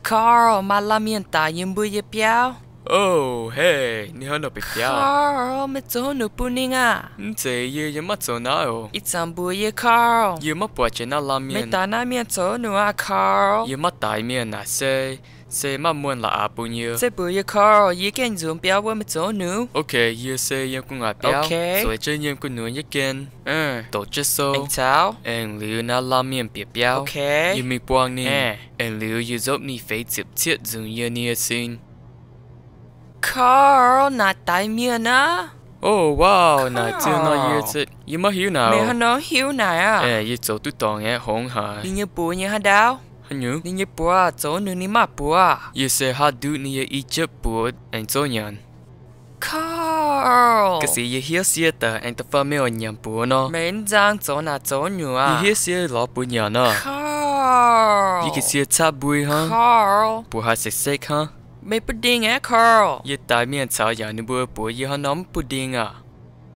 Carl, maaih laanh mienh daic yiem mbuo nyei biauv. Oh, hei, ninh hnangv nor bieqc biauv. Carl, meih zoux haaix nyungc bun ninh aah? Mv zeiz yie, yie maiv zoux naaiv oc. Ih zanc mbuox yie, Carl. Yie maiv buatc jiex naaiv laanh mienh. Meih daix naaiv mienh zoux haaix nyungc aqv, Carl? Yie maiv daix mienh naaic, se, se maaih muonh la'aax bun yie. Se mbuox yie, Carl, yie gengh nzuonx biauv wuov, meih zoux haaix nyungc? Ok, yie se yiem gu'nguaaic biauv, zueiz jienv yiem gu'nyuoz nyei gen, doqc jienv sou, aengx caux, aengx liuz naaiv laanh mienh bieqc biauv. Ok. Yie mingh buangh ninh. Aengx liuz yie nzopv ninh feix ziepc cietv nzunc yie nyei sin. Carl, naaic daix mienh aqv. Oh, wow, naaic zien nor. Yie, yie maiv hiuv naaic. Meih hnangv nor hiuv naaic aah? Yie zoux duqv dorngc aqv, hongx haic. Ninh nyei buoz nyei haaix ndaauv? Haaix nyungc? Ninh nyei buoz zoux haaix nyungc, ninh maiv buoz? Yie se haih nduqv ninh nyei i jiepv buoz aengx zorqv nyanc. Carl, ga'sie yie hiuv sie daaih aengx da'faanh mienh oix nyanc buoz nor. Meih mv nzang zoux naaic zoux nyungc aqv? Yie hiuv sie lorz buoz nyanc nor. Carl, yie ga'sie caqv mbui hnangv. Carl, buoz haiz sekv-sekv hnangv. Meih butv ndingh aqv, Carl. Yie daix mienh caux yaac ninh mbuo buoz yie hnangv nor mv butv ndingh aqv.